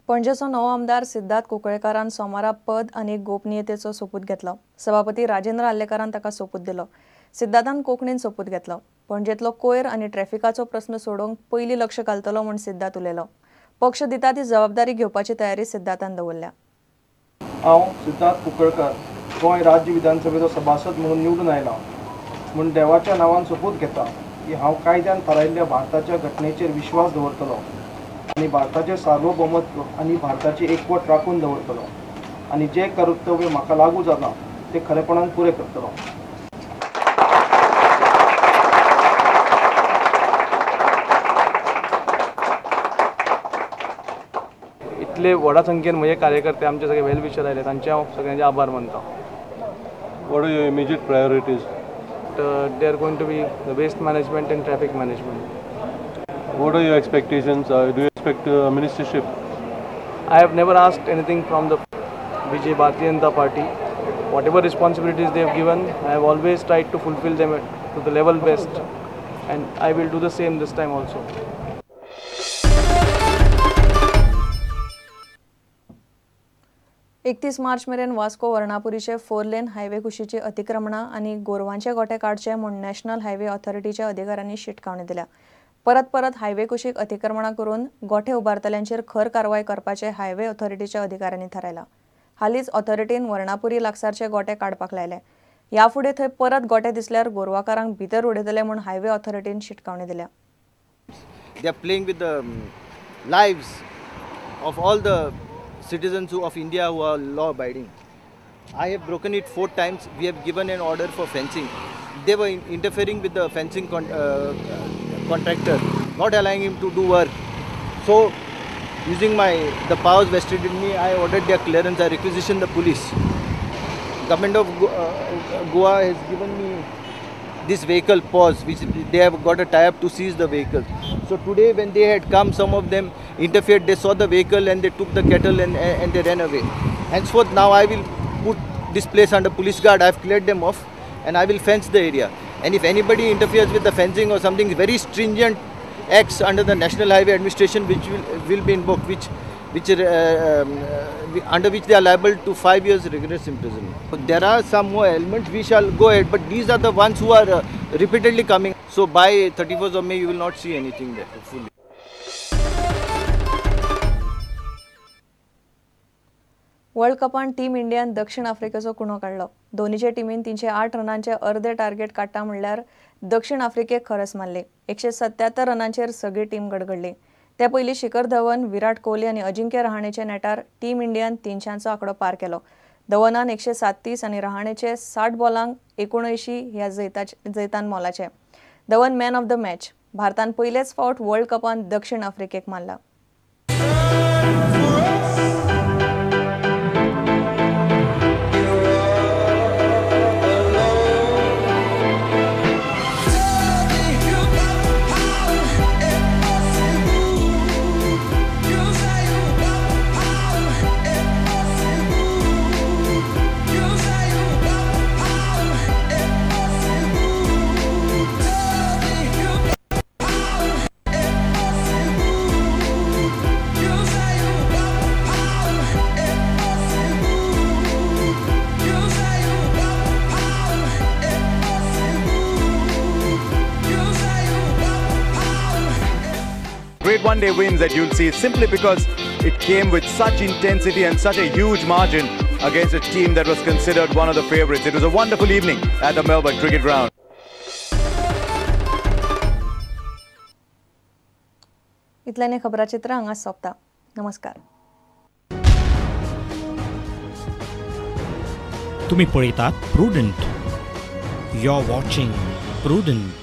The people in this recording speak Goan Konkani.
पणजेचो नवो आमदार सिद्धार्थ कुंकळेकारान सोमारा पद आनी गोपनीयतेचो सोपूत घेतलो. सभापती राजेंद्र आर्लेकारान ताका सोपूत दिलो. सिद्धार्थान कोंकणीन सोपूत घेतलो. पणजेंतलो कोयर आनी ट्रॅफिकाचो प्रस्न सोडोवंक पयलीं लक्ष घालतलो म्हूण सिद्धार्थ उलयलो. पक्ष दिता ती जबाबदारी घेवपाची तयारी सिद्धार्थान दवरल्या. हांव सिद्धार्थ कुंकळकार गोंय राज्य विधानसभेचो सभासद म्हणून निवडून आयला म्हूण देवाच्या नांवान सोपूत घेता की हांव कायद्यान थारायिल्ल्या भारताच्या घटनेचेर विश्वास दवरतलो आनी भारताचें सार्वभौमत्व आनी भारताची एकवट राखून दवरतलो आनी जें कर्तव्य म्हाका लागू जालां तें खरेपणान पुरें करतलो. इतले व्हडा संख्येन म्हजे कार्यकर्ते आमचे सगळे वेल विशर आयले, तांचे हांव सगळ्यांचे आभार मानता. What are your immediate priorities? They are going to be the waste management and traffic management. What are your expectations? Do you expect a ministership? I have never asked anything from the BJP Bharatiya Janata Party. Whatever responsibilities they have given, I have always tried to fulfill them to the level best, and I will do the same this time also. 31 मार्च मेरेन वास्को वर्णापुरीचे 4 लेन हायवे कुशीची अतिक्रमणां आनी गोरवांचे गोटे काडचे म्हूण नॅशनल हायवे ऑथॉरिटीच्या अधिकाऱ्यांनी शिटकावणी दिल्या. परत परत हायवे कुशीक अतिक्रमणां करून गोठे उबारतल्यांचेर खर कारवाय करपाचे हायवे ऑथॉरिटीच्या अधिकाऱ्यांनी थारायला. हालींच ऑथॉरिटीन वर्णापुरी लागसारचे गोटे काडपाक लायले. ह्या फुडें थंय परत गोटे दिसल्यार गोरवाकारांक भितर उडयतले म्हूण हायवे ऑथॉरिटीन शिटकावणी दिल्या. They are playing with the lives of all the citizens of India who are law abiding. I have broken it 4 times. We have given an order for fencing. They were interfering with the fencing contractor, not allowing him to do work. So, using the powers vested in me, I ordered their clearance. I requisitioned the police. Government of Goa has given me this vehicle pause, which they have got a tie-up to seize the vehicle. So today when they had come, some of them interfered, they saw the vehicle and they took the cattle and they ran away. Henceforth now I will put this place under police guard. I have cleared them off and I will fence the area. And if anybody interferes with the fencing or something, very stringent acts under the National Highway Administration which will be invoked, which under which they are liable to 5 years rigorous imprisonment. But there are some more elements, we shall go ahead, but these are the ones who are repeatedly coming. So by 31st of May you will not see anything there fully. World कपान team इंडियान दक्षिण आफ्रिकेचो कुणो काडलो. दोनीचे टिमीन 308 रनांचे अर्दे टार्गेट काडटा म्हणल्यार दक्षिण आफ्रिकेक खरस मारली. 177 रनांचेर सगळी टीम गडगडली. ते पयलीं शिखर धवन, विराट कोहली आनी अजिंक्य रहाणेच्या नेटार टीम इंडियान 300चो आंकडो पार केलो. धवनान 137 आनी रहाणेचे 60 बॉलांक 79 ह्या जैतान मोलाचे. Dhawan man of the match. भारतान पयलेच फावट वर्ल्ड कपान दक्षिण आफ्रिकेक मारला. Great one-day wins that you'll see simply because it came with such intensity and such a huge margin against a team that was considered one of the favourites. It was a wonderful evening at the Melbourne Cricket Ground. इतल्याने खबराचित्र हांगा सोंपता. नमस्कार. तुम्ही पळयतात Prudent. You are watching Prudent.